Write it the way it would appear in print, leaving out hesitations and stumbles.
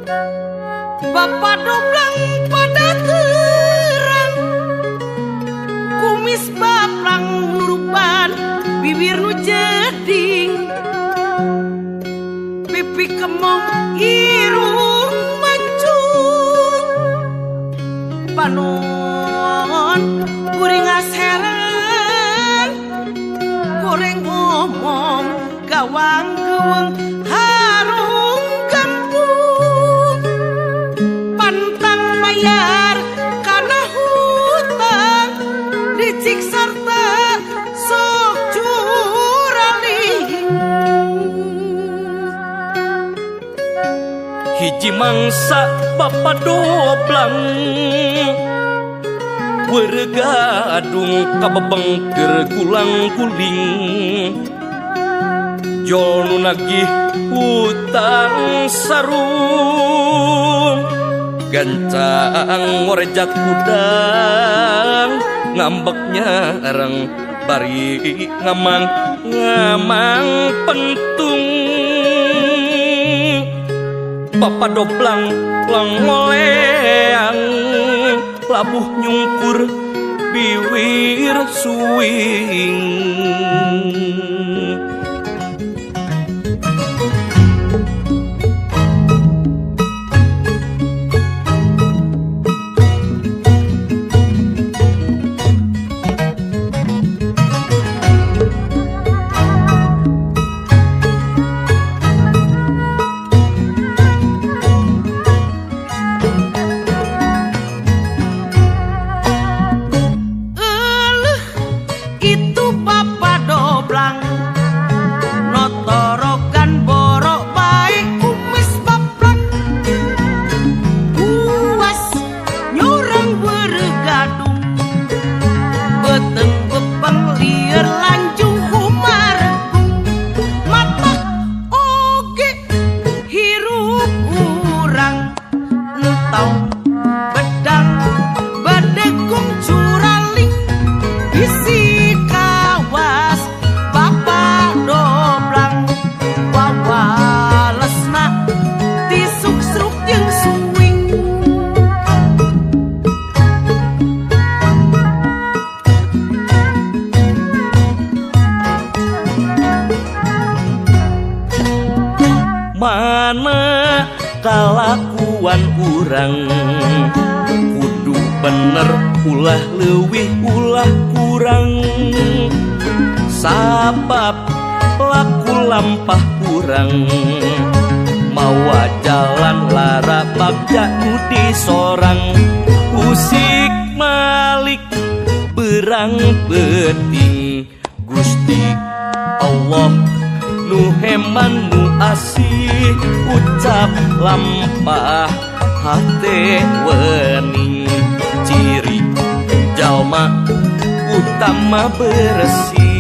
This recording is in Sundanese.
Bapak Doblang pada terang, kumis baplang nuruban, bibir nu jeding, pipi kemong irung mancung, panon kuringas heran, goreng ngomong gawang geweng harung kampung, pantang mayar karena hutang, licik sarta sok curaling. Hiji mangsa Bapak Doblang, weregadung kabebengker gulang guling, jol nu nagih hutang sarung, gancang ngorejat kudang, ngambek nyareng bari ngamang ngamang pentung. Bapak Doblang lengoleang, labuh nyungkur biwir suing. Mana kalakuan urang kudu bener, ulah leuwih ulah kurang, sabab laku lampah urang mawa jalan lara bagja nu disorang. Usik malik berang peuting, Gusti Allah nu heman nu asih, ucap lampah hate wening, ciri jalma utama bersih.